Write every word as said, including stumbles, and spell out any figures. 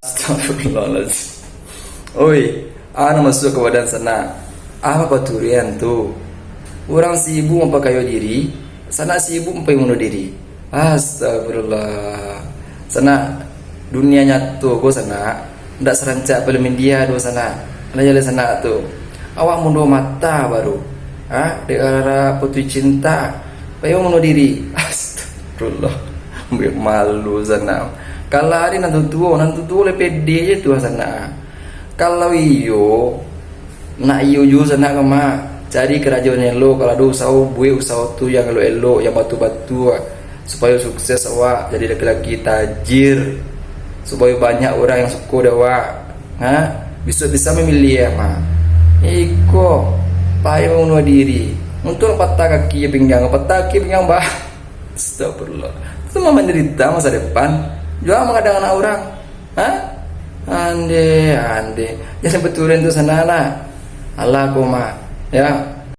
Astagfirullahaladzim. Oi, ah, nak masuk ke badan sanak. Ah, apa paturian tu? Urang sibuk mampakayo diri, sanak sibuk mampabunuah diri. Astagfirullah. Sanak, dunia nyato ko sanak, ndak sarancak film India tu sanak. Lah jaleh sanak tu. Awak mudo mata baru. Ha? Dek gara putuih cinta, payo bunuah diri. Astagfirullah. Ambiak malu sanak. Kalau ado nan tuo-tuo, nan tuo-tuo lai pede je tu sanak. Kalau iyo, nak iyo juo sanak ka mak. Cari karajo nan elok, kalau ado usaho, buek usaho tu yang elok-elok, yang batua-batua, supayo sukses awak jadi laki-laki tajir, supayo banyak urang yang suko dek awak. Ha? Bisuak bisa mamiliah mak. Iko, payo bunuah diri. Untuang patah kaki pinggang, patah kaki pinggang bah. Astagfirullah. Itu mah manderita masa depan. Juo mangadang anak urang. Ha? Ande, ande. Jan sampai turun tu sanak lah. Alah ko mah. Ya.